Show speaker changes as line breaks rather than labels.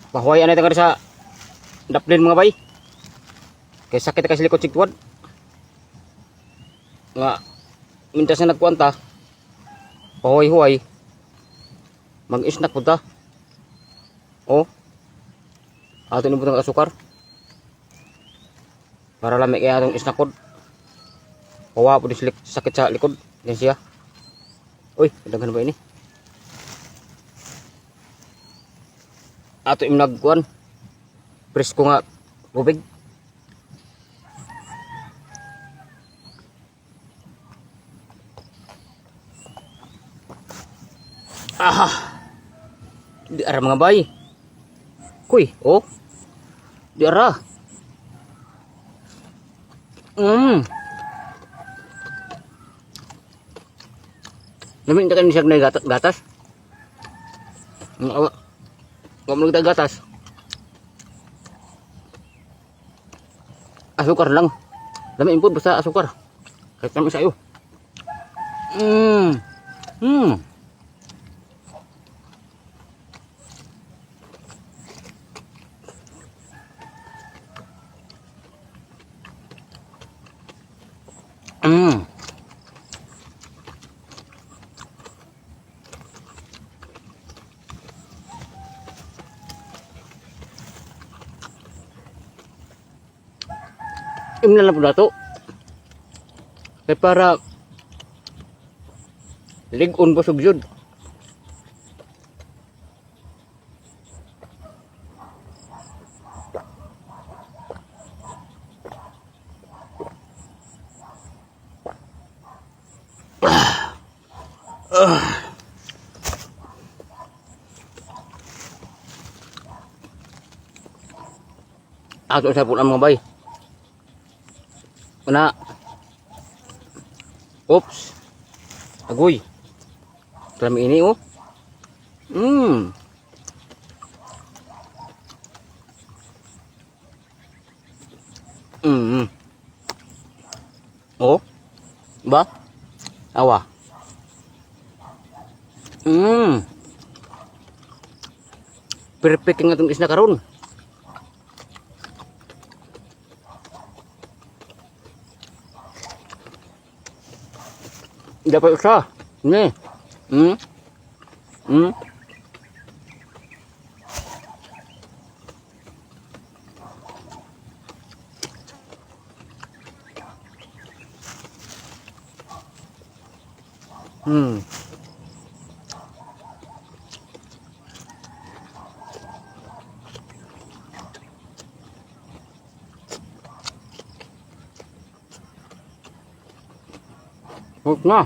Pahuwayan na ito sa daplin, mga bay. Kay sakit na kay sa likod sig tuwad. Nga mintas na nagkuanta. Pahuway-huway. Mag-snack po ta. Oh. Ato ni butang asukar. Para lami kaya atong snack pod. Pawa po di sakit sa likod. Yan siya. Uy, daghan ba ini? Ato im nagkuan. Presko nga tubig. Aha. Di ara, mga bay. Kuy, oh. Di ara. Lamin ta kani siya na gatas. Gatas. Awa. Wa mo gatas. Asukar lang. Lamin po basta asukar. Kahit naman sa'yo. Imna lang po nato. Kay para lig-on po sugyod. Ato sa po ang mga bay. Una. Oops. Agoy. Kalami ini oh. Oh. Ba? Awa. Perfect nga itong isna karon. Dapat usa. Ni. Huwag na.